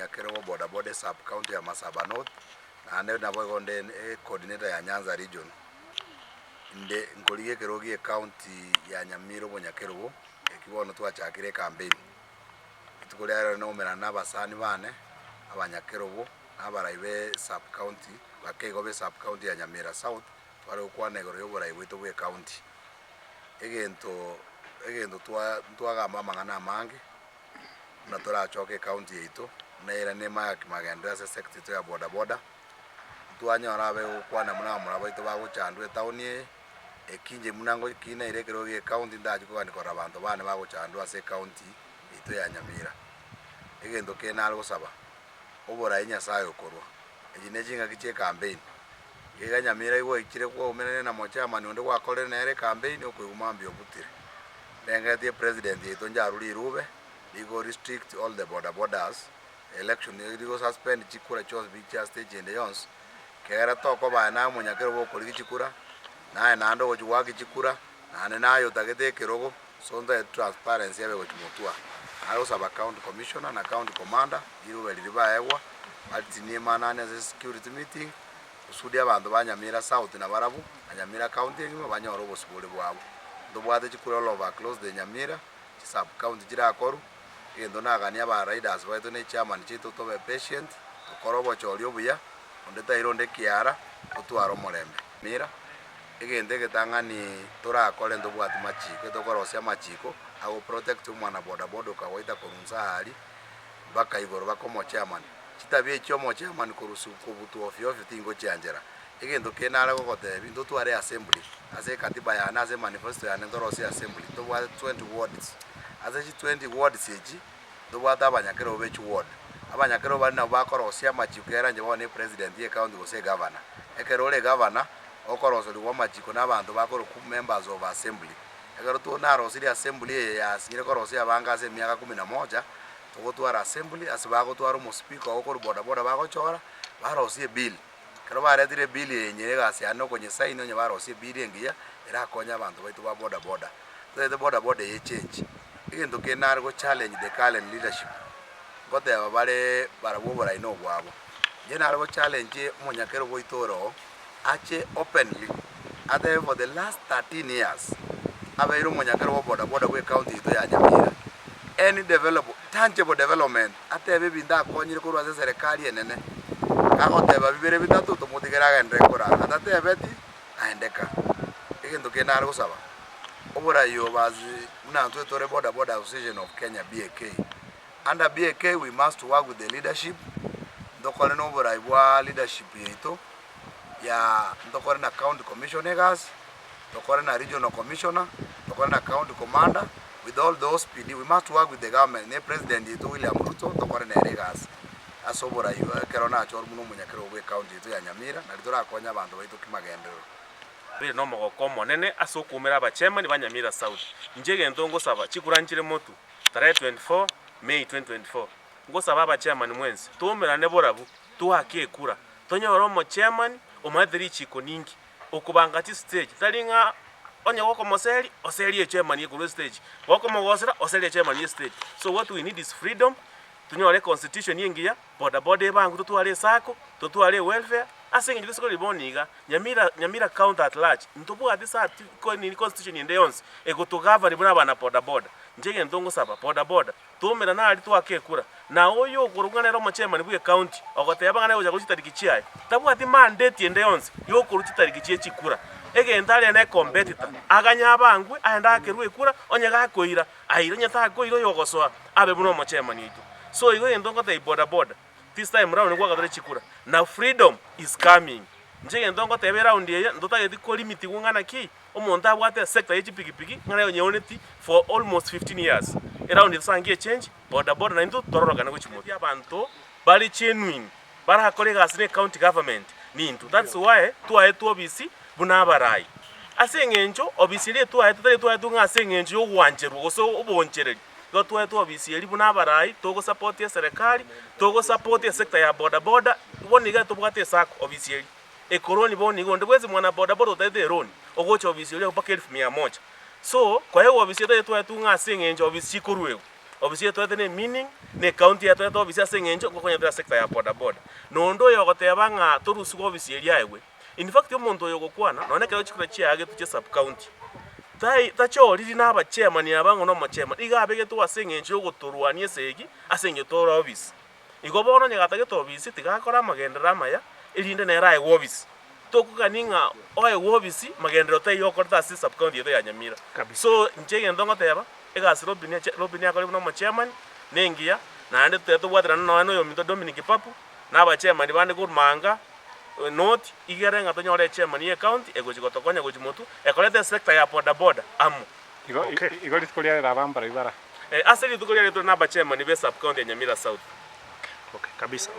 Omonyakerogo boda boda esub county ya Masaba North, naende naboigo nde ecoordinator ya Nyanza region. Inde nkorigia ekerogo gie ecounty ya Nyamira obonyakerogo, eki bono twachakire ecampaign. Rituko ria rero naumerana na abasani bane, abanyakerogo, na abarai be esub county, bake igo be esub county ya Nyamira South, tware gokwana igoro ya oborai bwaito bwa ecounty. Egento egento twa ntwagamba amang'ana amange, buna torachoke ecounty yaito, buna erane emaya kimagenderero ase esector yaito ya boda boda, ntwanyora abe gokwana buna abamura baito bagochandwa etown eye, eki inche buna ngo kinaire ekerogo gia ecounty ntachia kogania korora abanto bane bagochandwa ase ecounty yaito ya Nyamira. Egento kende nare gosaba, oborai Nyasaye okorwa, echi ne chingaki chia ecampaign, iga Nyamira igo gwaichire kwaumerane na mochairman onde gwakorire nere ecampaign okoigwa mambia obutire. Ndengeretie epresident yaito njarwe rirube, rigo restrict all the boda bodas, election rigo suspend chikura chionsi pi chia stage ende yonsi, kera tokoba naye omonyakero bokorigia chikura, naye naende ogochia goaka chikura, naende naye otagete ekerogo, so ntagete transparency ebe gochia motwe. Nare gosaba county commissioner na county commander, rirube riria baegwa, baritinie emanani ase security meeting, kusudi abanto ba Nyamira South nabarabwo, na Nyamira county engima banyore obosibore bwabo. Ntobwate chikura all over across the Nyamira, chisub county chirakorwe, Egento naganie aba riders baito ne chairman chiaito tobe patient, tokore obochori obuya, onde taira onde ekiara, totware omorembe. Mira, egento egetang'ani torakore ntobwati machiko, etokorosia amachiko ago protect omwana boda boda okagoita korwa inse aaria mpaka igoro mpaka omochairman. Chitabia echio omochairman korusiwa kobutwa ofio ofio tingochianchera. Egento kende nare gogotebia, ntotware assembly, ase ekatiba yane ase emanifesto yane ntorosie assembly, ntobwate 20 wards, ase chi 20 wards echi, ntobwate abanyakerogo be chiward. Abanyakerogo baria nabwo bakorosia amachiko kera inche bono ne epresident ye ecounty gose egavana. Ekero ore egavana, okoroserigwa amachiko na abanto bakorokwa members of assembly. Ekero to narosirie assembly eye yasinyire korosia abange ase emiaka kumi na moja, togotwara assembly ase bagotwara omospeaker ogo korwa bodaboda bagochora, barosie ebill. Ekero baretire ebill eye enyene egasi yane nokonyesaini onye barosie ebill engiya erakonye abanto baito ba boda boda. Totaete boda boda eye echange. Egento kende nare go challenge the current leadership, ngoteba bare barabwo oborai na obwabo. Inche nare go challenge omonyakero bwaito ore oo, ache openly atebe for the last 13 years abeire omonyakero bwa boda boda bwa ecounty yaito ya Nyamira, any develop tangible development atebe ebinto akonyire korwa ase eserekari enene, gagoteba bibere bitato tomotigere agenderere korara, atatebeti aende ka. Egento kende nare gosaba, oborai obo as buna intwe tore boda boda association of Kenya BAK, under BAK we must work with the leadership, ntokore na oborai bwa leadership yaito ya ntokore na county commissioner egasi, tokore na regional commissioner, tokore na county commander, with all those PD, we must work with the government, ne president yaito William Ruto tokore nere egasi ase oborai ekero nachorwa buna omonyakerogo bwe ecounty yaito ya Nyamira, nari torakonye abanto baito kimagenderero. Ere nomogoko omonene ase okoumera abachairman ba Nyamira South. Inche egento ngosaba, chikura nchire motu, tarehe 24 May 2024, ngosaba abachairman mwensi, toumerane borabu, toake ekura, tonyore omochairman omanyete richiko ninki, okobanga chistage, tari ng'a onye gokomoseria, oserie echairman ekorwa estage, gokomogosera, oserie echairman ye estage. So what we need is freedom, tonyore econstitution engiya, boda boda ebangwe totware esacco, totware ewelfare, ase eng'encho gose kore bono iga, Nyamira Nyamira county at large, ntobwati sati ko nini constitution ende yonsi egotogovern buna abana boda boda. Inche egento ngosaba, boda boda, Twaumerana aria twaka ekura, na oyo okorokwa ng'a nere omochairman bwe ecounty, ogoteba ng'a nere ogocha korwa chitariki chiaye, tabwati mandate ende yonsi yokorwa chitariki chie chikura. Egento aria ne competitor, aganye abangwe, aende akerwe ekura, onye gakoira, aire, onye takoira oyo ogosoa, abe buna omochairman oito. So igo egento ngotebia boda boda, this time round nigo chikura, na freedom is coming. Inche egento ngoteba eround eye, ntotageti kolimitiwa ng'a naki, Omonto abwate esector ye chipikipiki ng'a naye onyeoneti for almost 15 years. Eround tosangie echange, boda boda naintwe tororokane gochia motwe. Abanto bare genuine barakore egasi ne county government nintwe. That's why twaetwe obisi buna abarai. Ase eng'encho obisi eria etwaetwe tari etwaetwe ng'a ase eng'encho ya ogwancherwa gose oboonchereri. Igo twaetwe obisi eria buna abarai togosupport eserekari, togosupport esector ya boda boda, bono iga tobwate esacco obisi eria. Ekoroni bono nigo onde bwensi mwana boda boda otaete eroni, ogocha obisi oria mpaka elfu mia moja. So, koegwa obisi etari twaetwe ng'a ase eng'encho obisi chikoruegwa. Obisi etoete ne meaning, na ecounty yatoete obisi ase eng'encho ngokonyetera sector ya boda boda. Na onde oyo ogoteba ng'a torusigwe obisi eria aegwe, in fact omonto oyo ogokwana nonye ekero chikura chiagetwe chia sub county, tai tachoriri na abachairman aba ng'a nomochairman, iga abegetwe ase eng'encho yogotorwania esegi ase eng'encho tore obisi. Igo bono onye gatagete obisi tiga akore amagenderero amaya erinde nere aegwe obisi. Tokogania ng'a oegwe obisi magenderero taiyo okorete ase sub county yaito ya Nyamira. So inche egento ngoteba, egasi Robin ache Robin akore buna omochairman nengiya, naende totebe tobwaterane nonya na oyominto Dominic Papu, na abachairman bande korwa Manga, North, igere ng'a tonyore echairman ye ecounty egochi gotokonya gochi motwe, ekorete esector ya boda boda amo. Igo igo rituko riarero abambara ibara. Ase rituko riaria tore nabachairman be sub county ya Nyamira South. Okay, kabisa.